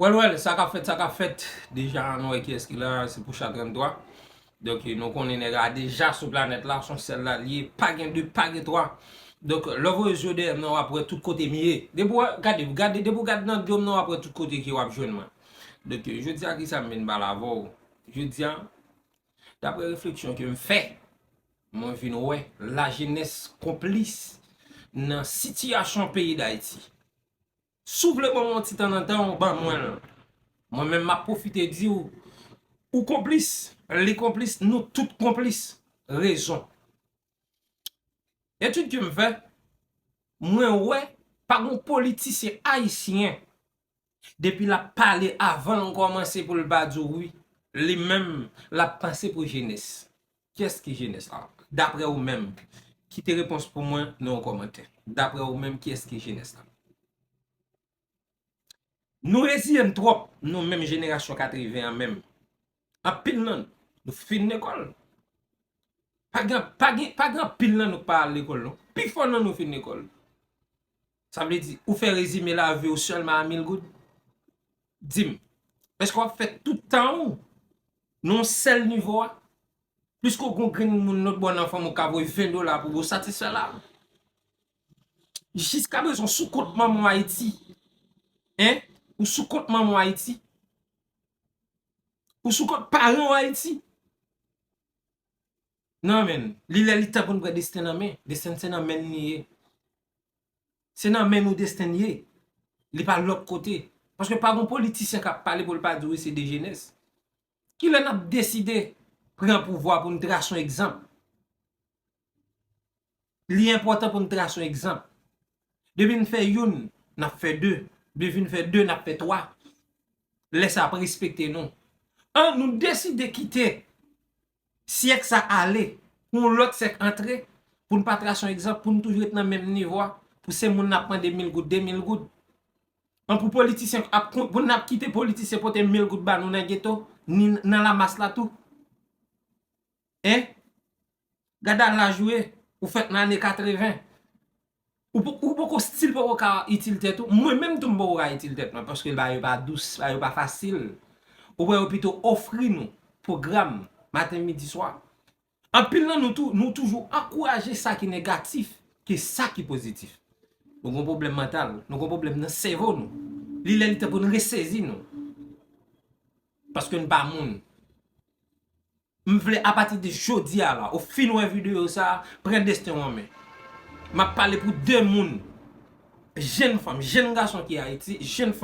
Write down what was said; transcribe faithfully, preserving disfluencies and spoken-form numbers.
Well, well, sa k ap fèt, sa k ap fèt. Deja, nou wè kiyès ki la, se Poucha trannntwa. Donk, nou konnen nèg la deja sou planèt la, se yon sèl la l ye, pa gen de, pa gen twa. Donk, lè w voye zye w dèyè m nan, w ap wè tout kote m ye. Depi w gade, gade, depi w gade nan do m nan, w ap wè tout kote ke w ap jwenn mwen. Donk, jodi a, kisa m vin pale avè w? Jodi a, daprè refleksyon ke m fè, mwen vin wè lajenès konplis nan sitiyasyon peyi Dayiti. Si w vle ban mwen yon ti tan nan tan w, ban mwen l. Mwen menm, m ap pwofite di w, ou konplis, li konplis, nou tout konplis. Rezon. Etid ke m fè, mwen wè pa gon politisyen ayisyen, depi l ap pale avan l kòmanse pou l pa di w wi, li menm, l ap panse pou jenès. Kiyès ki jenès la? Daprè ou menm, kite repons pou mwen nan yon kòmantè. Daprè ou menm, kiyès ki jenès la? Nou reziye n twòp, nou menm jenerasyon katreven an menm. Anpil nan nou fin lekòl. Pa gen, pa gen, pa gen anpil nan nou k pa al lekòl, non. Pifò nan nou fin lekòl. Sa vle di, ou fè rezime lavi w sèlman a mil goud? Di m, èske w ap fè tout tan w nan yon sèl nivo a? Pliske w gon grenn moun lòt bò nan fanmi w ka voye ven dola pou w satisfè la. Jiskaprezan, w sou kont manman w Ayiti. Hein? Ou sou kont manman w Ayiti. Ou sou kont paran w Ayiti. Non, men, li lè li tan pou n pran desten nan men. Desten se nan men n li ye. Se nan men nou desten n ye. Li pa lòt kote. Paske pa gon politisyen k ap pale pou l pa di w se de jenès. Kilè n ap deside pran pouvwa pou n trase yon egzanp? Li enpòtan pou n trase yon egzanp. Depi n fè youn, n ap fè de. Depi n fè de, n ap fè twa. Lè sa ap respekte nou. An nou deside kite syèk sa ale, pou yon lòt syèk antre, pou n pa trase yon egzanp, pou n toujou ret nan menm nivo a, pou se moun n ap mande mil goud, de mil goud. An pou politisyen ap kon-, pou n ap kite politisyen pote mil goud ba nou nan geto, ni nan lamas la tou. Hein? Gade a laj ou ye, ou fèt nan ane katreven. Ou po-, ou poko still poko ka itil tèt ou. Mwen menm tou m poko ka itil tèt mwen, paske bagay yo pa dous, bagay yo pa fasil. Ou wè yo pito ofri nou pwogram maten, midi, swa. Anpil nan nou tou, nou toujou ankouraje sa ki negatif ke sa ki pozitif. Nou gon pwoblèm mantal, nou gon pwoblèm nan sèvo nou. Li lè li tan pou n resezi nou. Paske n pa moun. M vle apati de jodi a la, ou fin wè videyo sa, pran desten w an men. M ap pale pou de moun, jenn fanm, jenn gason ki Ayiti, jenn fanm.